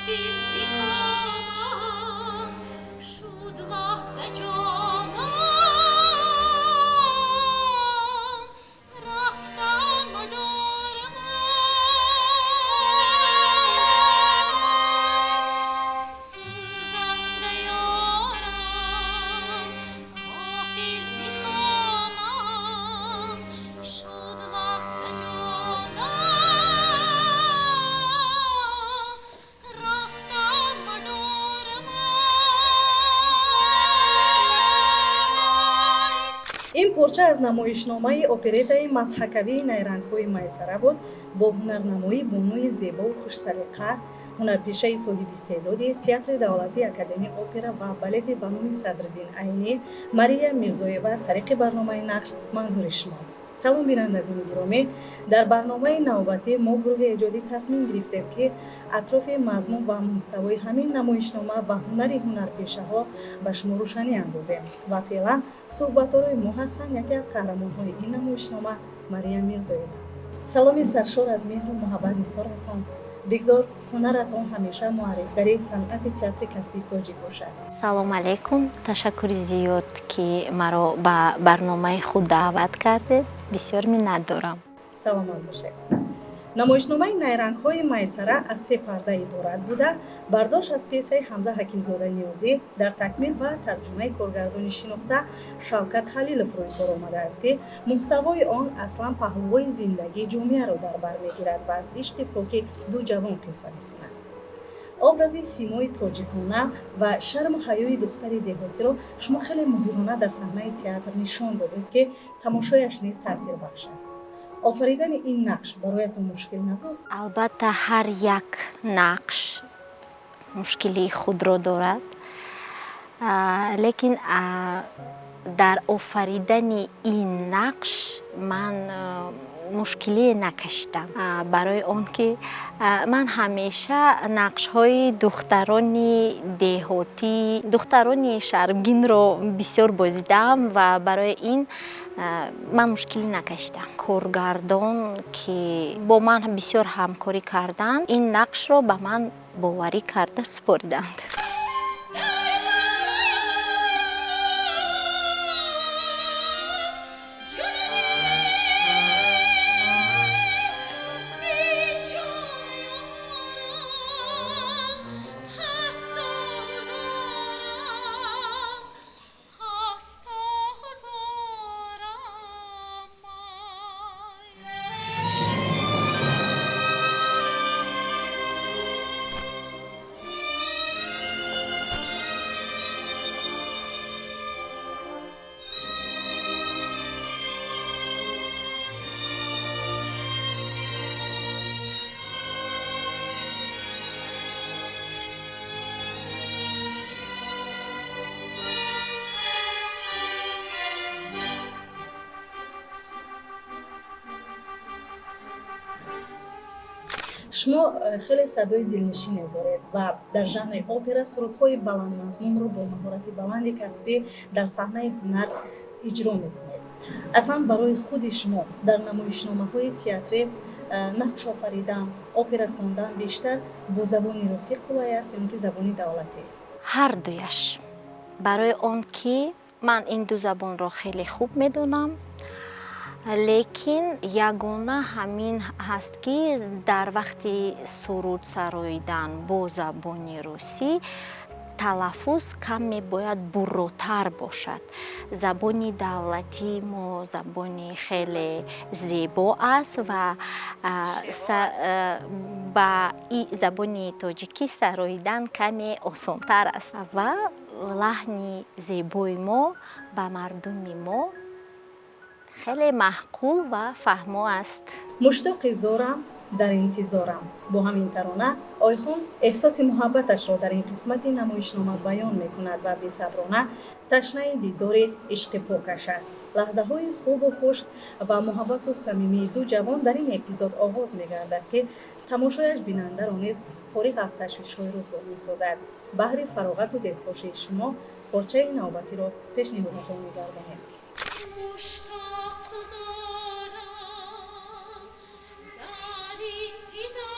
Ин порча аз намоишномаи оперетаи мазҳакавии «Найрангҳои Майсара» буд бо ҳунарнамоии бонуи зебову хушсалиқа, ҳунарпешаи соҳибистеъдоди Театри давлатии академии опера ва балети ба номи Садриддин Айнӣ Мария Мирзоева тариқи барномаи «Нақш» манзури шумо. Салом, бинандагони гиромӣ! Дар барномаи навбатӣ мо, гурӯҳи эҷодӣ, тасмим гирифтем, ки атрофи мазмун ва муҳтавои ҳамин намоишнома ва ҳунари ҳунарпешаҳо ба шумо рӯшанӣ андозем ва феълан суҳбатдорои мо ҳастанд яке аз қаҳрамонҳои ин намоишнома, Мария Мирзоева. Саломи саршор аз меҳру муҳаббат нисоратон. Бигзор ҳунаратон ҳамеша муаррифгари санъати театри касбии тоҷик бошад. Салом алейкум! Ташаккури зиёд, ки маро ба барномаи худ даъват кардед. Бисёр миннатдорам. Саломат бошед. Намоишномаи «Найрангҳои Майсара» аз се парда иборат буда, бардошт аз пьесаи Ҳамза Ҳакимзода Ниёзӣ дар такмил ва тарҷумаи коргардони шинохта Шавкат Халилов рӯй кор омадааст, ки муҳтавои он аслан паҳлӯҳои зиндагии ҷомеаро дар бар мегирад ва аз ишқи поки ду ҷавон қисса мекунад. Образи симои тоҷикона ва шарму ҳаёи духтари деҳотиро шумо хеле моҳирона дар саҳнаи театр нишон додед, ки тамошояш низ таъсирбахш аст. Офаридани ин нақш бароятон мушкил набуд? Албатта, ҳар як нақш мушкилии худро дорад, лекин дар офаридани ин нақш ман мушкилие накашидам, барои он ки ман ҳамеша нақшҳои духтарони деҳотӣ, духтарони шармгинро бисёр бозидаам ва барои ин ман мушкилӣ накашидам. Коргардон, ки бо ман бисёр ҳамкорӣ карданд, ин нақшро ба ман боварӣ карда супориданд. Шумо хеле садои дилнишине доред ва дар жанри опера сурудҳои баландмазмунро бо маҳорати баланди касбӣ дар саҳнаи ҳунар иҷро мекунед. Аслан барои худи шумо дар намоишномаҳои театрӣ нақш офаридан, опера хондан бештар бо забони русӣ қулай аст ё ин ки забони давлатӣ? Ҳар дуяш, барои он ки ман ин ду забонро хеле хуб медонам, лекин ягона ҳамин ҳаст, ки дар вақти суруд сароидан бо забони русӣ талаффуз каме бояд бурротар бошад. Забони давлатии мо забони хеле зебо аст ва ба забони тоҷикӣ сароидан каме осонтар аст ва лаҳни зебои мо ба мардуми мо хеле маъқул ва фаҳмо аст. Муштоқи зорам, дар интизорам. Бо ҳамин тарона Ойхон эҳсоси муҳаббаташро дар ин қисмати намоишнома баён мекунад ва бесаброна ташнаи дидори ишқи покаш аст. Лаҳзаҳои хубу хуш ва муҳаббату самимии ду ҷавон дар ин эпизод оғоз мегардад, ки тамошояш бинандаро низ фориғ аз ташвишҳои рӯзгор месозад. Баҳри фароғату дилхушии шумо порчаи навбатиро пешниҳодатон мегардонем. Муштоқу зорам, дар интизорам.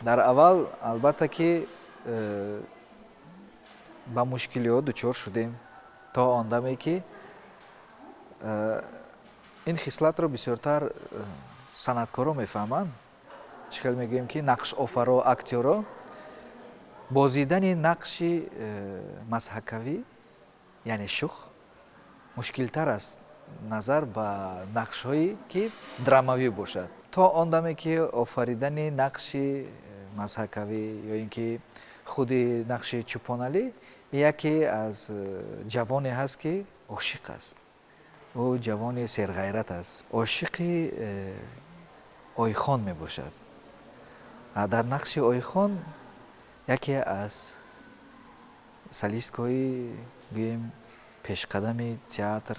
Дар аввал, албатта, ки ба мушкилиҳо дучор шудем, то он даме ки ин хислатро бисёртар санъаткоро мефаҳманд. Чӣ хел мегӯем, ки нақшофаро, актёро бозидани нақши мазҳакавӣ, яъне шух, мушкилтар аст назар ба нақшҳое, ки драмавӣ бошад. То он даме ки офаридани нақши мазҳакавӣ ё ин ки худи нақши Чӯпоналӣ, яке аз ҷавоне ҳаст, ки ошиқ аст. Ӯ ҷавони серғайрат аст, ошиқи Ойхон мебошад. Дар нақши Ойхон яке аз солисткаҳои, гӯем, пешқадами театр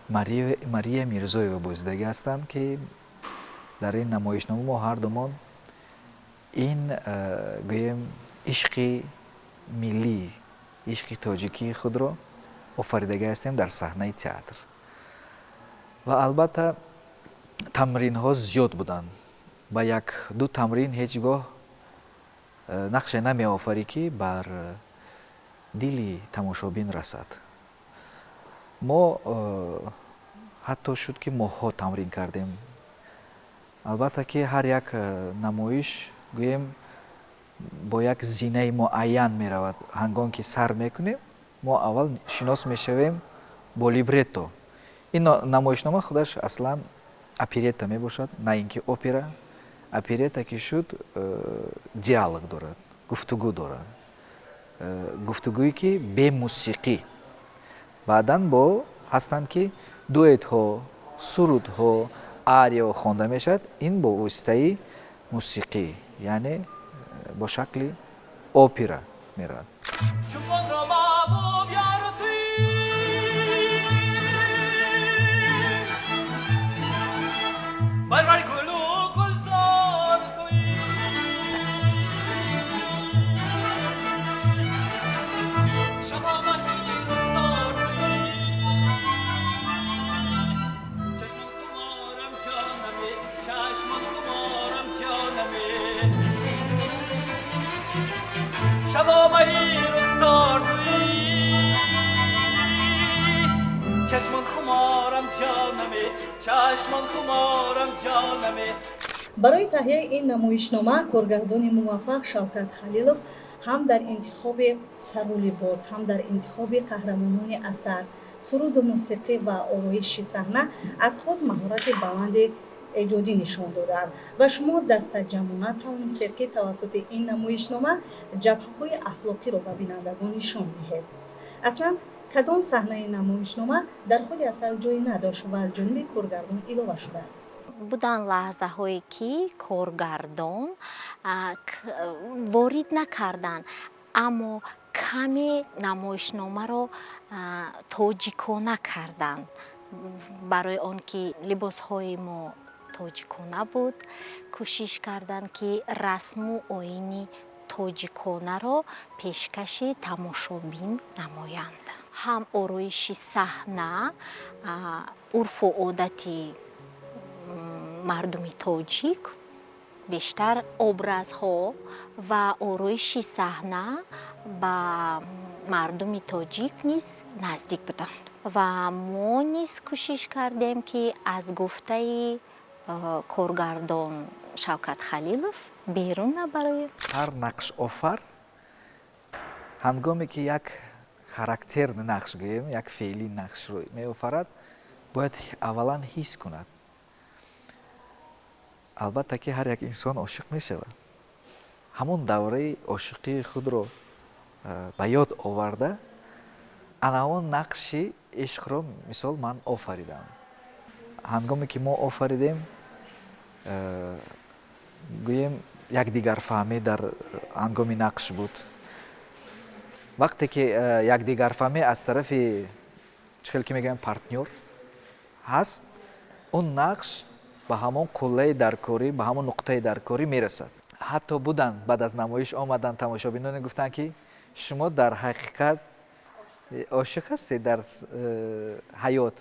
Мария Мирзоева бозидагӣ ҳастанд, ки дар ин намоишнома мо ҳардумон ин, гӯем, ишқи миллӣ, ишқи тоҷикии худро офаридагӣ ҳастем дар саҳнаи театр. Ва албатта, тамринҳо зиёд буданд. Ба як ду тамрин ҳеҷ гоҳ нақше намеофарӣ, ки бар дили тамошобин расад. Мо ҳатто шуд, ки моҳҳо тамрин кардем. Албатта, ки ҳар як намоиш, гӯем, бо як зинаи муайян меравад. Ҳангом ки сар мекунем, мо аввал шинос мешавем бо либретто. Ин намоишнома худаш аслан оперетта мебошад, на ин ки опера. Оперетта ки шуд, диалог дорад, гуфтугӯ дорад, гуфтугӯе ки бемусиқӣ. Баъдан бо ҳастанд, ки дуэтҳо, сурудҳо, арио хонда мешавад. Ин бо воситаи мусиқӣ, яъне бо шакли опера меравад. Чӯпонро маҳбуб ёр туӣ, бар гулу гулзор туӣ, шабо маҳи рухсор туӣ, чашмон хуморам, ҷонаме, чашмон хуморам, ҷонаме, шабо маҳи рухсор туӣ, чашмон хуморам, ҷонаме, чашмон хуморам, ҷонаме. Барои таҳияи ин намоишнома коргардони муваффақ Шавкат Халилов ҳам дар интихоби сару либос, ҳам дар интихоби қаҳрамонони асар, суруду мусиқӣ ва ороиши саҳна аз худ маҳорати баланди эҷодӣ нишон доданд ва шумо дастаҷамъона тавонистед, ки тавассути ин намоишнома ҷабҳаҳои ахлоқиро ба бинандагон нишон диҳед. Аслан, кадом саҳнаи намоишнома дар худи асар ҷой надошт ва аз ҷониби коргардон илова шудааст? Буданд лаҳзаҳое, ки коргардон ворид накарданд, аммо каме намоишномаро тоҷикона карданд, барои он ки либосҳои мо тоҷикона буд. Кӯшиш карданд, ки расму оини тоҷиконаро пешкаши тамошобин намоянд. Ҳам ороиши саҳна урфу одати мардуми тоҷик, бештар образҳо ва ороиши саҳна ба мардуми тоҷик низ наздик буданд. Ва мо низ кӯшиш кардем, ки аз гуфтаи коргардон Шавкат Халилов берун набароем. Ҳар нақшофар, ҳангоме ки як характерный нақш, гӯем, як феълӣ нақшро меофарад, бояд аввалан ҳис кунад. Албатта, ки ҳар як инсон ошиқ мешавад. Ҳамон давраи ошиқии худро ба ёд оварда, ана он нақши ишқро, мисол, ман офаридам. Ҳангоме ки мо офаридем, гӯем, якдигарфаҳмӣ дар ҳангоми нақш буд. Вақте ки якдигарфаҳмӣ аз тарафи, чӣ хел ки мегӯям, партнёр ҳаст, он нақш ба ҳамон қуллаи даркорӣ, ба ҳамон нуқтаи даркорӣ мерасад. Ҳатто буданд, баъд аз намоиш омаданд тамошобиноне, гуфтанд, ки шумо дар ҳақиқат ошиқ ҳастед дар ҳаёт.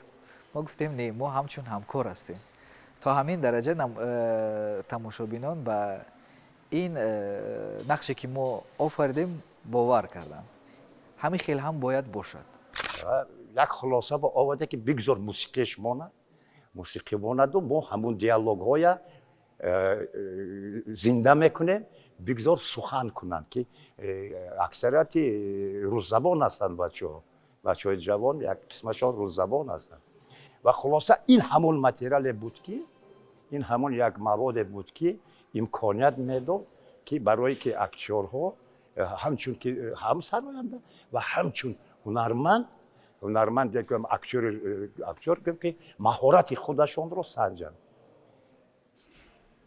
Мо гуфтем, не, мо ҳамчун ҳамкор ҳастем. То ҳамин дараҷа тамошобинон ба Ин нақше ки мо офаридем, бовар карданд, ҳамин хел ҳам бояд бошад. Як хулоса ба оварде, ки бигзор мусиқиш монад, мусиқӣ монаду мо ҳамун диалогҳоя зинда мекунем, бигзор сухан кунанд, ки аксарияти русзабон ҳастанд бачаҳо, бачаҳои ҷавон як қисмашон русзабон ҳастанд. Ва хулоса, ин ҳамон материале буд, ки ин ҳамон як маводе буд, ки имконият медод, ки барое ки актёрҳо ҳамчун ки ҳам сароянда ва ҳамчун ҳунарманд, актёр ки маҳорати худашонро санҷанд.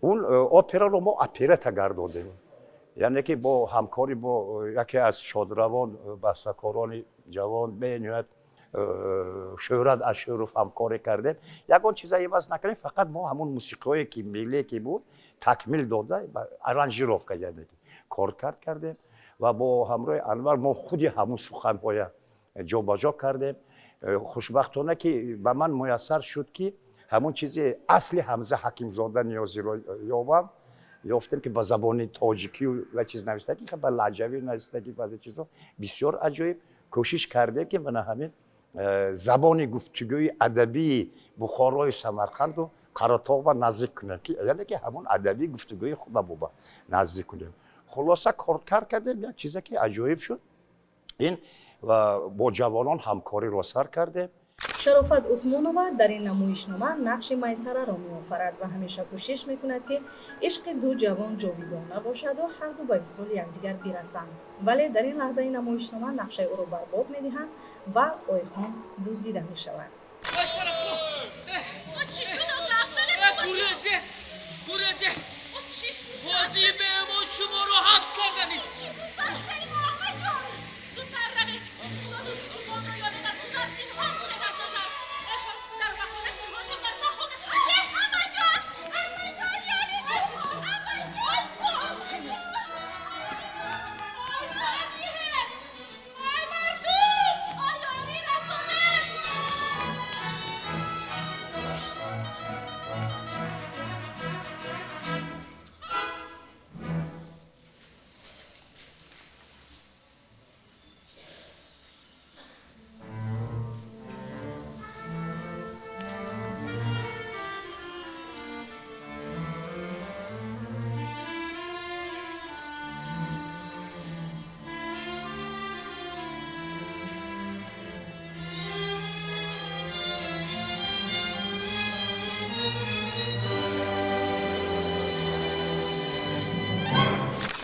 Он операро мо оперета гардондем, яъне ки бо ҳамкорӣ бо яке аз шодравон бастакорони ҷавон, бениҳоят Шӯҳрат Ашуров ҳамкорӣ кардем. Ягон чиза иваз накардем, фақат мо ҳамун мусиқиҳое ки миллие ки буд, такмил дода, аранжировка, яъне ки коркард кардем ва бо ҳамроҳи Анвар мо худи ҳамун суханҳоя ҷобаҷо кардем. Хушбахтона ки ба ман муяссар шуд, ки ҳамун чизи асли Ҳамза Ҳакимзода Ниёзиро ёбам. Ёфтем, ки ба забони тоҷикӣ ва чиз навистагӣ, ба лаҳҷавӣ навистагӣ, баъзе чизо бисёр аҷоиб. Кӯшиш кардем, ки мана ҳамин забони гуфтугӯи адабии Бухорои Самарқанду Қаратоғба наздик кунем, ки яъне ки ҳамон адабии гуфтугӯи худа буба наздик кунем. Хулоса, коркард кардем, як чизе ки аҷоиб шуд ин, ва бо ҷавонон ҳамкориро сар кардем. Шарофат Усмонова дар ин намоишнома нақши Майсараро меофарад ва ҳамеша кӯшиш мекунад, ки ишқи ду ҷавон ҷовидона бошаду ҳарду ба висоли якдигар бирасанд, вале дар ин лаҳзаи намоишнома нақшаи ӯро барбод медиҳанд ва Ойхон дуздида мешавад. Шуморо ҳабс кардани.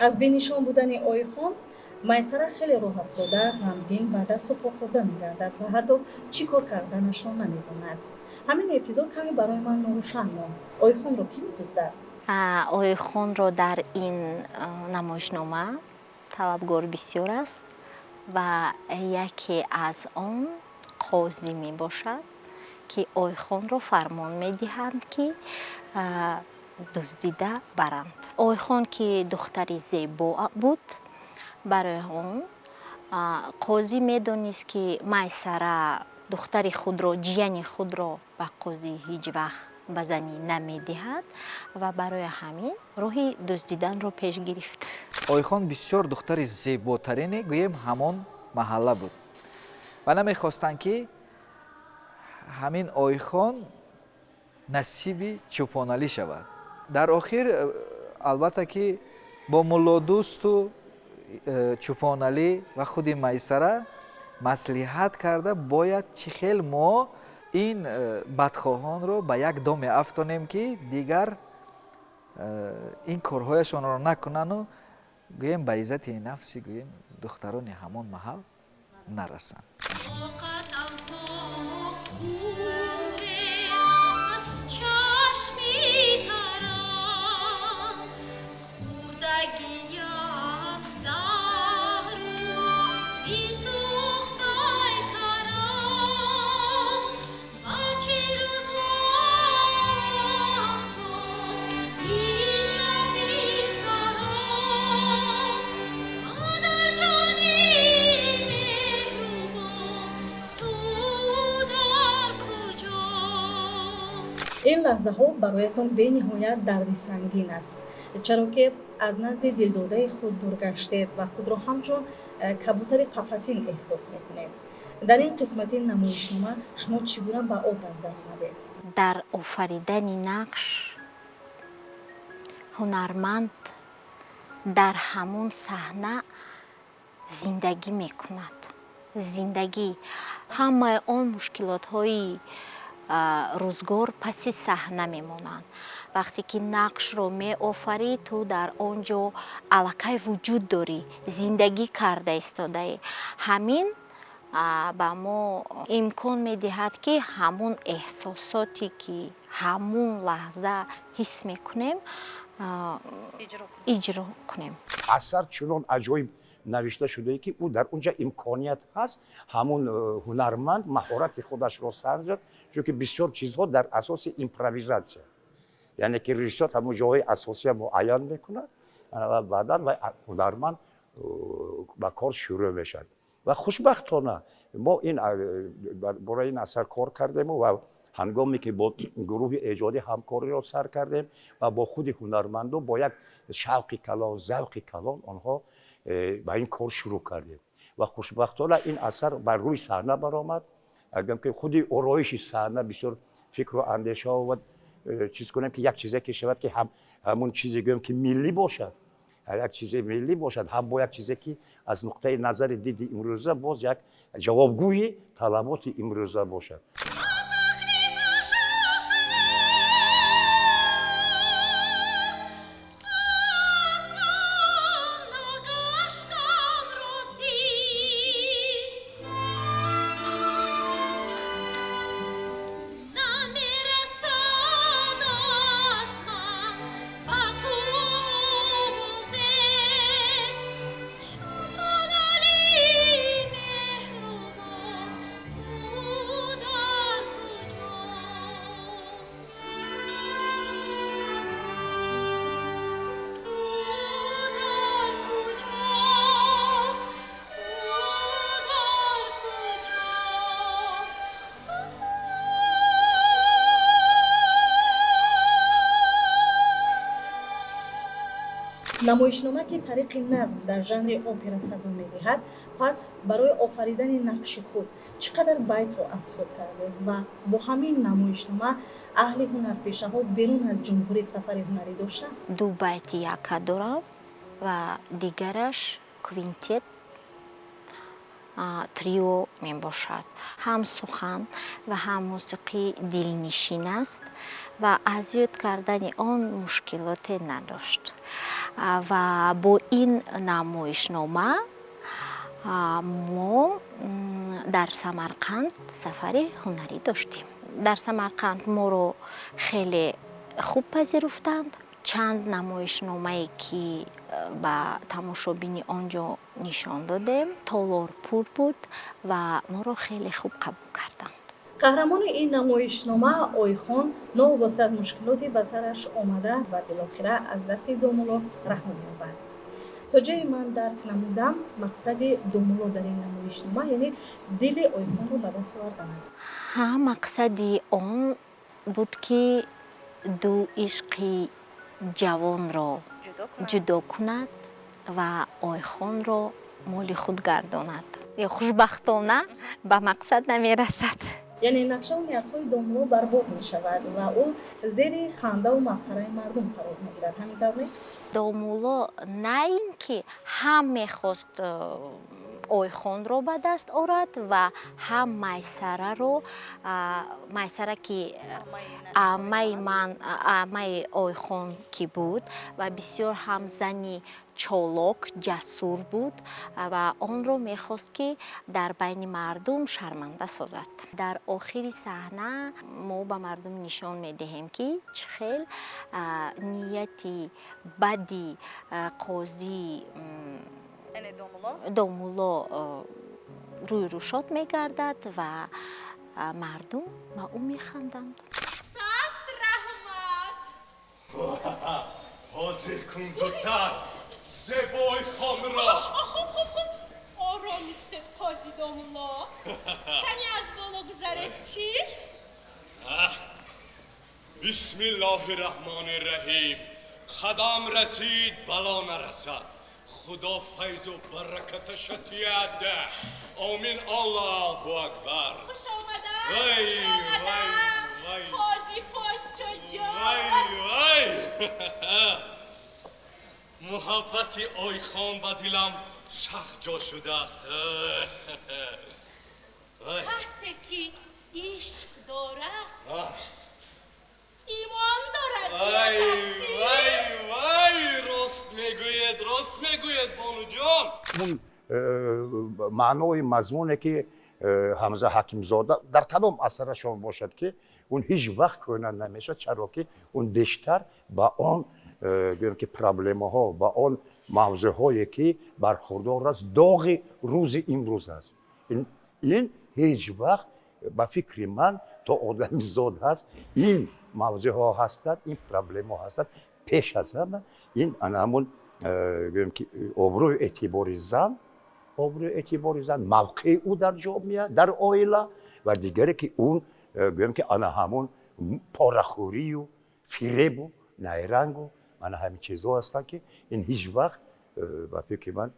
Аз бенишон будани Ойхон Майсара хеле роҳафтода, ғамгин ва дасту по хӯрда мегардад ва ҳатто чӣ кор карданашро намедонад. Ҳамин эпизод каме барои ман норӯшан монд. Ойхонро кӣ медуздад? Ойхонро дар ин намоишнома талабгор бисёр аст ва яке аз он қозӣ мебошад, ки Ойхонро фармон медиҳанд, ки дуздида баранд. Ойхон, ки духтари зебо буд, барои он қозӣ медонист, ки Майсара духтари худро, ҷияни худро ба қозӣ ҳеҷ вақт ба занӣ намедиҳад ва барои ҳамин роҳи дуздиданро пеш гирифт. Ойхон бисёр духтари зеботарине, гӯем, ҳамон маҳалла буд ва намехостанд, ки ҳамин Ойхон насиби Чӯпоналӣ шавад. Дар охир, албатта, ки бо Муллодӯсту Чӯпоналӣ ва худи Майсара маслиҳат карда, бояд чӣ хел мо ин бадхоҳонро ба як дом меафтонем, ки дигар ин корҳояшонро накунану, гӯем, ба иззати нафси, гӯем, духтарони ҳамон маҳал нарасанд. Аз чашми тарам хӯрдагиям заҳру бисӯхт пайкарам, ба чӣ рӯзҳо афтод ин ёди сарам, модарҷони меҳрубон, ту дар куҷо? Ин лаҳзаҳо бароятон бениҳоят дарди сангин аст. Чаро ки аз назди дилдодаи худ дур гаштед ва худро ҳамчун кабутари қафасин эҳсос мекунед. Дар ин қисмати намоишнома шумо чӣ гуна ба образ даромадед? Дар офаридани нақш ҳунарманд дар ҳамон саҳна зиндагӣ мекунад. Зиндагӣ, ҳамаи он мушкилотҳои рӯзгор паси саҳна мемонанд. Вақте ки нақшро меофарӣ, ту дар он ҷо аллакай вуҷуд дорӣ, зиндагӣ карда истодаӣ. Ҳамин ба мо имкон медиҳад, ки ҳамун эҳсосоте, ки ҳамун лаҳза ҳис мекунем, иҷро кунем. Асар чунон аҷоиб навишта шудае, ки ӯ дар он ҷа имконият ҳаст, ҳамун ҳунарманд маҳорати худашро санҷад, чунки бисёр чизҳо дар асоси импровизатсия, яъне ки режиссёр ҳамун ҷоҳои асосия муайян мекунад ва баъдан вай ҳунарманд ба кор шурӯъ мешавад. Ва хушбахтона мо ин бораи ин асар кор кардему ва ҳангоме ки бо гурӯҳи эҷодӣ ҳамкориро сар кардем ва бо худи ҳунармандо бо як шавқи калон, завқи калон онҳо ба ин кор шурӯъ кардем ва хушбахтона ин асар бар рӯи саҳна баромад. Агар ки худи ороиши саҳна бисёр фикру андешаҳо ва чиз кунем, ки як чизе ки шавад, ки ҳам ҳамун чизе гӯем, ки миллӣ бошад, як чизе миллӣ бошад, ҳам бо як чизе ки аз нуқтаи назари диди имрӯза боз як ҷавобгӯи талаботи имрӯза бошад. Таклифаш асло нагаштам розӣ, намерасад аз ман ба ту овозе. Чун меҳрубон, ту дар куҷо? Ту дар куҷо? Ту дар куҷо? Намоишнома, ки тариқи назм дар жанри опера садо медиҳад, пас барои офаридани нақши худ чӣ қадар байтро аз худ кардед ва бо ҳамин намоишнома аҳли ҳунарпешаҳо берун аз ҷумҳурӣ сафари ҳунарӣ доштанд? Ду байти яка дорам ва дигараш квинтет, трио мебошад. Ҳам сухан ва ҳам мусиқӣ дилнишин аст ва аз ёд кардани он мушкилоте надошт. Ва бо ин намоишнома мо дар Самарқанд сафари ҳунарӣ доштем. Дар Самарқанд моро хеле хуб пазируфтанд. Чанд намоишномае, ки ба тамошобини он ҷо нишон додем, толор пур буд ва моро хеле хуб қабул карданд. Қаҳрамони ин намоишнома Ойхон новобаста аз мушкилоте ба сараш омада ва билохира аз дасти домулло раҳо меёбад. То ҷое ман дарк намудам, мақсади домулло дар ин намоишнома, яъне дили Ойхонро ба даст овардан аст. Ҳа, мақсади он буд, ки ду ишқи ҷавонро ҷудо кунад ва Ойхонро моли худ гардонад. Хушбахтона ба мақсад намерасад. Яъне нақшаву ниятҳои домулло барбод мешавад ва ӯ зери хандаву масхараи мардум қарор мегирад, ҳамин тавр не? Домулло на ин ки ҳам мехост Ойхонро ба даст орад ва ҳам Майсараро. Майсара, ки аммаи ман, аммаи Ойхон ки буд ва бисёр ҳам зани чолок, ҷасур буд ва онро мехост, ки дар байни мардум шарманда созад. Дар охири саҳна мо ба мардум нишон медиҳем, ки чӣ хел нияти бади қозӣ домулло рӯй рӯшод мегардад ва мардум ба ӯ механданд. Сад раҳмат. Ҳозир кун зудтар зебои хонро. Хуб, хуб, хуб, ором истед, қози домулло. Кани аз боло гузаред, чӣ? Бисмиллоҳи раҳмони раҳим. Қадам расид, бало нарасад. Худо файзу баракаташа диҳад. Омин, Аллоҳу акбар. Хуш омадан. Вай, Хуш омадан. Вай, вай. Қози подшоҷон. Вай, вай! Муҳаббати Ойхон ба дилам сахт ҷо шудааст. Вай. Касе ки ишқ дорад, Аҳ. имон дорад. Вай, Таҳсин. Вай, вай, рост мегӯед, рост мегӯед, бонуҷон. Он маънои мазмуне ки Ҳамза Ҳакимзода дар кадом асарашон бошад, ки он ҳеҷ вақт кӯҳна намешавад, чаро ки он бештар ба он гӯем ки проблемаҳо, ба он мавзӯъҳое ки бархурдор аст, доғи рӯзи имрӯз аст. Ин ҳеҷ вақт, ба фикри ман, то одамизод ҳаст, ин мавзӯъҳо ҳастанд, ин проблемаҳо ҳастанд. Пеш аз ҳама ин ана ҳамун гӯем ки обрӯю эътибори зан, обрӯи эътибори зан, мавқеи ӯ дар ҷомеа, дар оила ва дигаре ки он гӯем ки ана ҳамун порахӯрию фиребу найрангу ана ҳамин чизҳо ҳастанд, ки ин ҳеҷ вақт ба фикри ман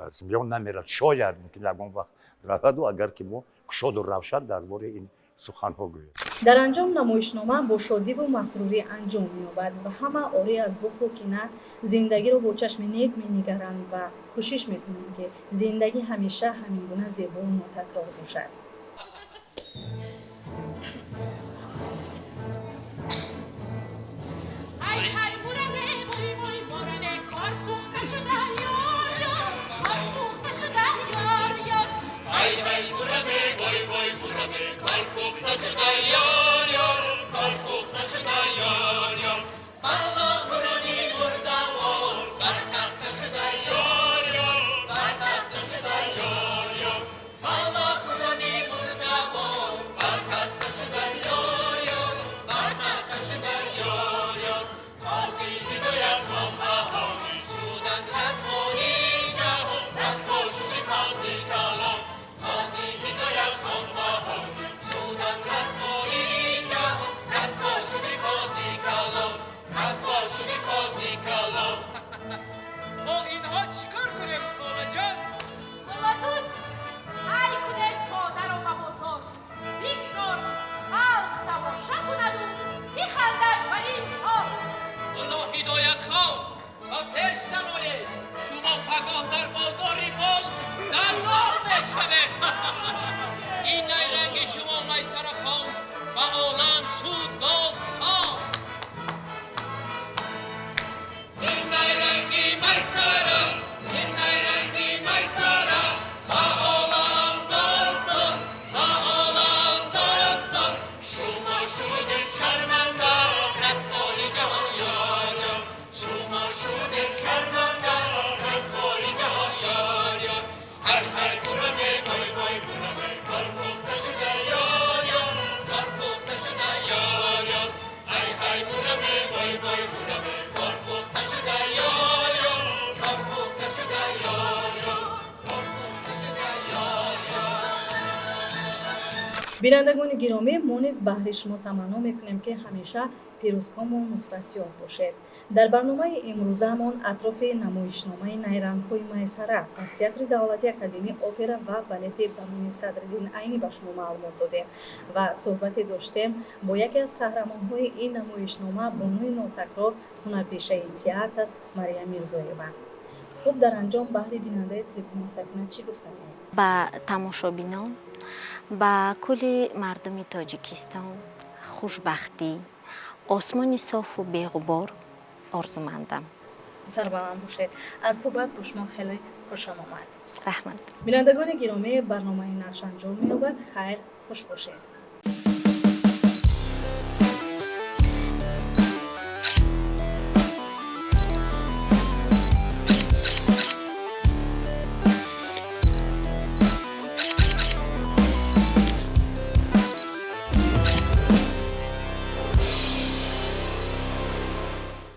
аз миён намерад. Шояд мумкин ягон вақт раваду, агар ки мо кушоду равшан дар бораи ин суханҳо гӯем. Дар анҷом намоишнома бо шодиву масрурӣ анҷом меёбад ва ҳама орӣ аз бухлу кина зиндагиро бо чашми нек менигаранд ва кӯшиш мекунанд, ки зиндагӣ ҳамеша ҳамин гуна зебову нотакрор бошад. Ай ҳай мураме, вой вой мураме, кор пухта шуда, ёр ёр, кор пухта шуда, ёр ёр. Ай ҳай мураме, вой вой мураме, кор пухта шуда, ёр ёр, кор пухта шуда, ёр ёр. Баллоҳурони мурдавор бар тахта шуда, ёр ёр, бар тахта шуда, ёр ёр. Баллоҳурони мурдавор бар тахта шуда, ёр ёр, бар тахта шуда, ёр ёр. Қози ҳидоят хон ва ҳоҷӣ шудан расвои ҷаҳон, расво шуди қози калон. Қози ҳидоят хон ва ҳоҷӣ шудан расвои ҷаҳон, расво шуди қози калон, расво шуди қози калон. Бо инҳо чикор кунем, холаҷон? Мулладӯст, ҳай кунед модаро ба бозор, бигзор халқ тамоша кунаду бихандад ба ин ҳол. Мулло Ҳидоят хон, ба пеш дароед, шумо пагоҳ дар бозори мол даллол мешавед. Ин найранги шумо, Майсара хон, ба олам шуд достон. Ин найранги Майсара, ин найранги Майсара ба олам достон, ба олам достон. Шумо шудед шарманда, расвои ҷаҳон, ёр ёр. Шумо шудед шарманда, расвои ҷаҳон, ёр ёр. Ҳай ҳай мураме, вой вой мураме, кор пухта шуда, ёр ёр, кор пухта шуда, ёр ёр. Ҳай ҳай мураме, вой вой мураме, кор пухта шуда, ёр ёр, кор пухта шуда, ёр ёр, кор пухта шуда, ёр ёр. Бинандагони гиромӣ, мо низ баҳри шумо таманно мекунем, ки ҳамеша пирӯзкому нусратёб бошед. Дар барномаи имрӯзаамон атрофи намоишномаи «Найрангҳои Майсара» аз Театри давлатии академии опера ва балети ба номи Садриддин Айнӣ ба шумо маълумот додем ва суҳбате доштем бо яке аз қаҳрамонҳои ин намоишнома, бонуи нотакрор, ҳунарпешаи театр Мария Мирзоева. Хуб, дар анҷом баҳри бинандаи телевизиони Сафина чӣ гуфтанед? Ба тамошобинон, ба кулли мардуми Тоҷикистон хушбахтӣ, осмони софу беғубор орзумандам. Сарбаланд бошед. Аз суҳбат бо шумо хеле хушам омад. Раҳмат. Бинандагони гиромӣ, барномаи «Нақш» анҷом меёбад. Хайр, хуш бошед.